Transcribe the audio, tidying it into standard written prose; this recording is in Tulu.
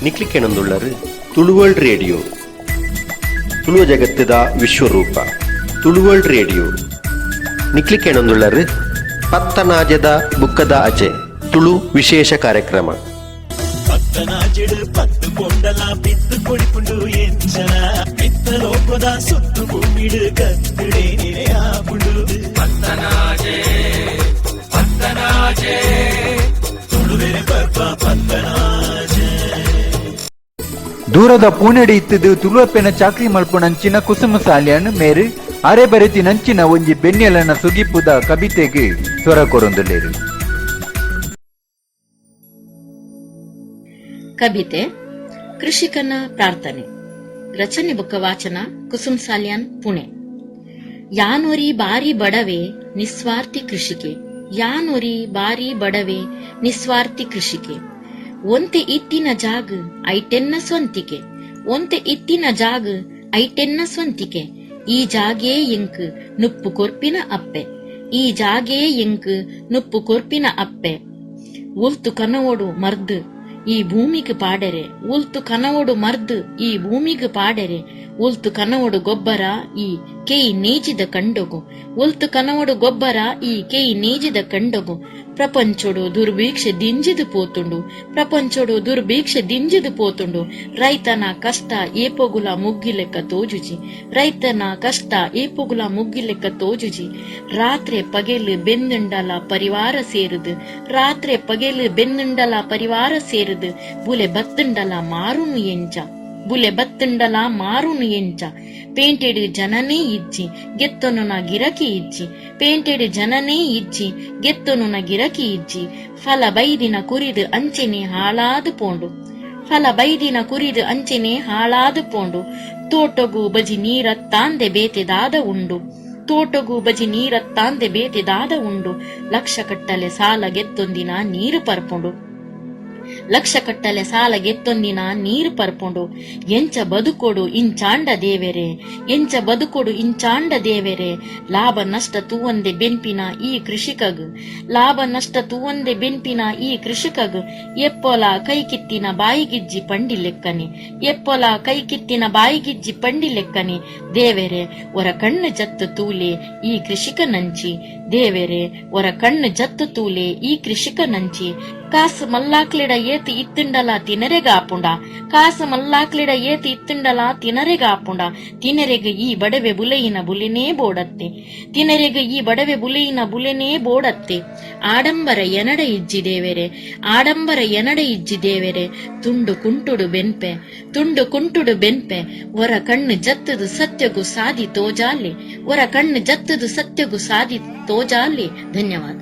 ನಿಕ್ಲ್ ಕೇನೊಂದುಲ್ಲರ್ ತುಳುವರ್ಲ್ಡ್ ರೇಡಿಯೋ, ತುಳುವ ಜಗತ್ತದ ವಿಶ್ವರೂಪ ತುಳುವರ್ಲ್ಡ್ ರೇಡಿಯೋ. ನಿಕ್ಲ್ ಕೇನೊಂದುಲ್ಲರ್ ಪತ್ತನಾಜೆದ ಬುಕ್ಕದ ಅಜೆ ತುಳು ವಿಶೇಷ ಕಾರ್ಯಕ್ರಮ. ಪತ್ತನಾಜೆಡ್ ಪತ್ತು ಪೊಂಡಲ ಬಿತ್ತು ಕೊಡಿಪುಂಡು ಎಂಚನ ಮಿತ್ತ ಲೋಕದ ಸುತ್ತು ಭೂಮಿಡು ಕತ್ತುಡೆ ನಿರೆಯಾಪುಂಡು. ಪತ್ತನಾಜೆ, ಪತ್ತನಾಜೆ, ತುಳುವೆರೆ ಪರ್ಬ ಪತ್ತನಾಜೆ. ದೂರದ ಪೂನೆಡ್ ಇತ್ತದು ತುಳುವಪ್ಪೆನ ಚಾಕ್ರಿ ಮಲ್ಪುನಂಚಿನ ಕುಸುಮ ಸಾಲ್ಯಾನ್ ಮೇರು ಅರೆ ಬರೆತಿ ನಂಚಿನ ಒಂಜಿ ಬೆನ್ನೆಲನ ಸುಗಿಪುದ ಕಬಿತೆಗೆ ಸ್ವರ ಕೊರೊಂದುಲ್ಲೆರ್. ಕಬಿತೆ ಕೃಷಿಕನ ಪ್ರಾರ್ಥನೆ. ರಚನೆ ಬೊಕ್ಕ ವಾಚನ ಕುಸುಮ್ ಸಾಲ್ಯಾನ್, ಪುಣೆ. ಯಾನೊರಿ ಬಾರಿ ಬಡವೆ ನಿಸ್ವಾರ್ಥಿ ಕೃಷಿಕೆ, ಯಾನೊರಿ ಬಾರಿ ಬಡವೆ ನಿಸ್ವಾರ್ಥಿ ಕೃಷಿಕೆ. ಒಂತೆ ಇತ್ತಿನ ಜಾಗ್ ಐಟೆನ್ನ ಸ್ವಂತಿಕೆ, ಒಂತೆ ಇತ್ತಿನ ಜಾಗ್ ಐಟೆನ್ನ ಸ್ವಂತಿಕೆ. ಈ ಜಾಗೇ ಎಂಕ್ ನುಪ್ಪು ಕೊರ್ಪಿನ ಅಪ್ಪೆ, ಈ ಜಾಗೇ ಎಂಕ್ ನುಪ್ಪು ಕೊರ್ಪಿನ ಅಪ್ಪೆ. ಒಲ್ತು ಕನವೊಡು ಮರ್ದ್ ಈ ಭೂಮಿಗ್ ಪಾಡೆರೆ, ಒಲ್ತು ಕನವೊಡು ಮರ್ದ್ ಈ ಭೂಮಿಗ್ ಪಾಡೆರೆ. ಒಲ್ತು ಕನವೊಡು ಗೊಬ್ಬರ ಈ ಕೆಯ್ ನೇಜಿದ ಕಂಡೊಗು, ಒಲ್ತು ಕನವೊಡು ಗೊಬ್ಬರ ಈ ಕೆಯ್ ನೇಜಿದ ಕಂಡೊಗು. ಪ್ರಪಂಚೊಡು ದುರ್ಭಿಕ್ಷೆ ದಿಂಜಿದ್ ಪೋತುಂಡು, ಪ್ರಪಂಚೊಡು ದುರ್ಭಿಕ್ಷೆ ದಿಂಜಿದ್ ಪೋತುಂಡು. ರೈತನ ಕಷ್ಟ ಏಪೊಗುಲ ಮುಗ್ಗಿಲೆಕ್ಕ ತೋಜುಜಿ, ರೈತನ ಕಷ್ಟ ಏಪೊಗುಲ ಮುಗ್ಗಿಲೆಕ್ಕ ತೋಜುಜಿ. ರಾತ್ರೆ ಪಗೆಲ್ ಬೆಂದುಂಡಲ ಪರಿವಾರ ಸೇರುದು, ರಾತ್ರೆ ಪಗೆಲ್ ಬೆಂದುಂಡಲ ಪರಿವಾರ ಸೇರುದು. ಬುಲೆ ಬತ್ತುಂಡಲ ಮಾರುನು ಎಂಚ, ಬುಲೆ ಬತ್ತುಂಡಲ ಮಾರುನು ಎಂಚ. ಪೇಂಟೆಡ್ ಜನನೇ ಇಜ್ಜಿ, ಗೆತ್ತೊನುನ ಗಿರಕಿ ಇಜ್ಜಿ. ಪೇಂಟೆಡ್ ಜನನೇ ಇಜ್ಜಿ, ಗೆತ್ತೊನುನ ಗಿರಕಿ ಇಜ್ಜಿ. ಫಲ ಬೈದಿನ ಕುರಿದು ಅಂಚೆನೆ ಹಾಳಾದ್ ಪೋಂಡು, ಫಲ ಬೈದಿನ ಕುರಿದು ಅಂಚೆನೆ ಹಾಳಾದ್ ಪೋಂಡು. ತೋಟೊಗು ಬಜಿ ನೀರತ್ತಾಂದೆ ಬೇತೆ ದಾದ ಉಂಡು, ತೋಟೊಗು ಬಜಿ ನೀರತ್ತಾಂದೆ ಬೇತೆ ದಾದ ಉಂಡು. ಲಕ್ಷ ಕಟ್ಟಲೆ ಸಾಲ ಗೆತ್ತೊಂದಿನ ನೀರು ಪರ್ಪುಂಡು, ಲಕ್ಷ ಕಟ್ಟಲೆ ಸಾಲ ಗೆತ್ತೊಂದಿನ ನೀರು ಪರ್ಪುಂಡು. ಎಂಚ ಬದುಕೊಡು ಇಂಚಾಂಡ ದೇವೆರೆ, ಎಂಚ ಬದುಕೊಡು ಇಂಚಾಂಡ ದೇವೆರೆ. ಲಾಭ ನಷ್ಟ ತೂವಂದೆ ಬೆನ್ಪಿನ ಈ ಕೃಷಿಕಗ್, ಲಾಭ ನಷ್ಟ ತೂವಂದೆ ಬೆನ್ಪಿನ ಈ ಕೃಷಿಕಗ್ ಎಪ್ಪೊಲ ಕೈ ಕಿತ್ತಿನ ಬಾಯಿಗಿಜ್ಜಿ ಪಂಡಿ ಲೆಕ್ಕನೆ, ಎಪ್ಪೊಲ ಕೈ ಕಿತ್ತಿನ ಬಾಯಿಗಿಜ್ಜಿ ಪಂಡಿ ಲೆಕ್ಕನೆ. ದೇವೆರೆ, ಒರ ಕಣ್ಣು ಜತ್ತು ತೂಲೆ ಈ ಕೃಷಿಕನಂಚಿ, ದೇವೆರೆ, ಒರ ಕಣ್ಣು ಜತ್ತು ತೂಲೆ ಈ ಕೃಷಿಕನಂಚಿ. ಕಾಸು ಮಲ್ಲಾಕ್ಲೆಡ ಏತ್ ಇತ್ತುಂಡಲ ತಿನರೆಗಾಪುಂಡ, ಕಾಸು ಮಲ್ಲಾಕ್ಲೆಡ ಏತ್ ಇತ್ತುಂಡಲ ತಿನರೆಗಾಪುಂಡ. ತಿನರೆಗ್ ಈ ಬಡವೆ ಬುಲೆಯಿನ ಬುಲೆನೇ ಬೋಡತ್ತೆ, ತಿನರೆಗ್ ಈ ಬಡವೆ ಬುಲೆಯಿನ ಬುಲೆನೇ ಬೋಡತ್ತೆ. ಆಡಂಬರ ಎನಡ ಇಜ್ಜಿ ದೇವೆರೆ, ಆಡಂಬರ ಎನಡ ಇಜ್ಜಿ ದೇವೆರೆ. ತುಂಡು ಕುಂಟುಡು ಬೆನ್ಪೆ, ತುಂಡು ಕುಂಟುಡು ಬೆನ್ಪೆ. ಒರ ಕಣ್ಣು ಜತ್ತದು ಸತ್ಯಗು ಸಾದಿ ತೋಜಾಲೆ, ಒರ ಕಣ್ಣು ಜತ್ತದು ಸತ್ಯಗು ಸಾದಿ ತೋಜಾಲೆ. ಧನ್ಯವಾದ.